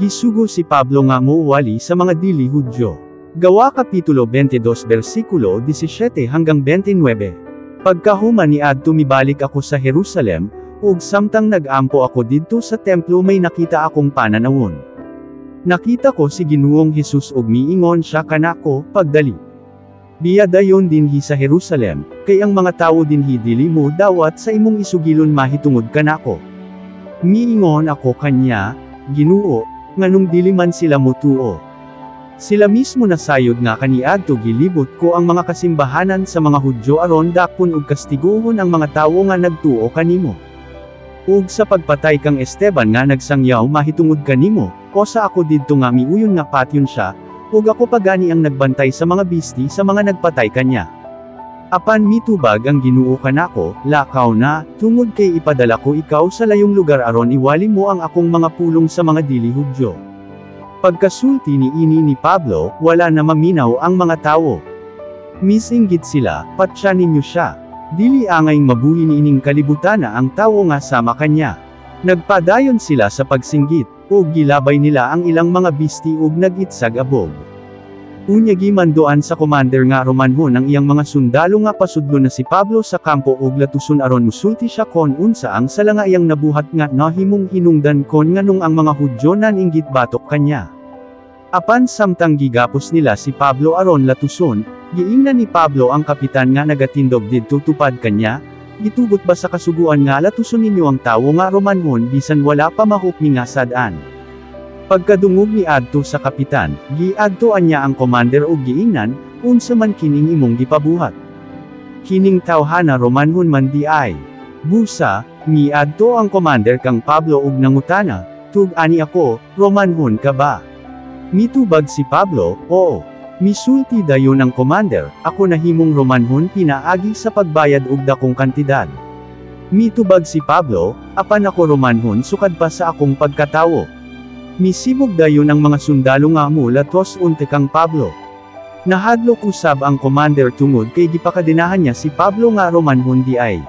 Gisugo si Pablo nga mowali sa mga dili Hudyo. Gawa Kapitulo 22 versikulo 17 hanggang 29. Pagkahuman niadto, mibalik ako sa Jerusalem, ug samtang nag-ampo ako didto sa templo, may nakita akong pananawon. Nakita ko si Ginoong Hesus ug miingon siya kanako, "Pagdali. Biya dayon dinhi sa Jerusalem, kay ang mga tawo dinhi dili mo dawat sa imong isugilon mahitungod kanako." Miingon ako kanya, "Ginoo, nganong dili man sila motuo? Sila mismo nasayod nga kaniadto gilibot ko ang mga kasimbahanan sa mga Hudyo aron dakpon ug kastiguhon ang mga tawo nga nagtuo kanimo. Ug sa pagpatay kang Esteban nga nagsangyaw mahitungod kanimo, kosa ako didto nga miuyon nga patyon siya, ug ako pa gani ang nagbantay sa mga bisti sa mga nagpatay kanya." Apan mitubag ang Ginoo kanako, "Lakaw na, tungod kay ipadala ko ikaw sa layong lugar aron iwali mo ang akong mga pulong sa mga dili Hudyo." Pagkasulti ni ini ni Pablo, wala na maminaw ang mga tawo. Misinggit sila, "Patya ninyo siya. Dili angayng mabuhi niining kalibutana ang tawo nga sama kanya." Nagpadayon sila sa pagsinggit, ug gilabay nila ang ilang mga bisti ug nag-itsag abog. Unya gimanduan sa commander nga Romanhon ang iyang mga sundalo nga pasudlo na si Pablo sa kampo ug latuson aron musulti siya kon unsa ang sala nga iyang nabuhat nga nahimong hinungdan kon nganong ang mga Hudyo naninggit batok kanya. Apan samtang gigapos nila si Pablo aron latuson, giingnan ni Pablo ang kapitan nga nagatindog didto tupad kanya, "Gitugot ba sa kasuguan nga latuson ninyo ang tawo nga Romanhon bisan wala pa mahukmi nga sad-an?" Pagkadungog ni adto sa kapitan, giadtoan niya ang commander ug giingnan, "Unsa man kining imong gipabuhat? Kining tawhana Romanhon man diay." Busa, miadto ang commander kang Pablo ug nangutana, "Tug-ani ako, Romanhon ka ba?" Mitubag si Pablo, "Oo." Misulti dayon ang commander, "Ako nahimong Romanhon pinaagi sa pagbayad og dakong kantidad." Mitubag si Pablo, "Apan ako Romanhon sukad pa sa akong pagkatawo." Misibog dayon ang mga sundalo nga mulatos unti kang Pablo. Nahadlok usab ang commander tungod kay gipakadenahan niya si Pablo nga Romanhon diay.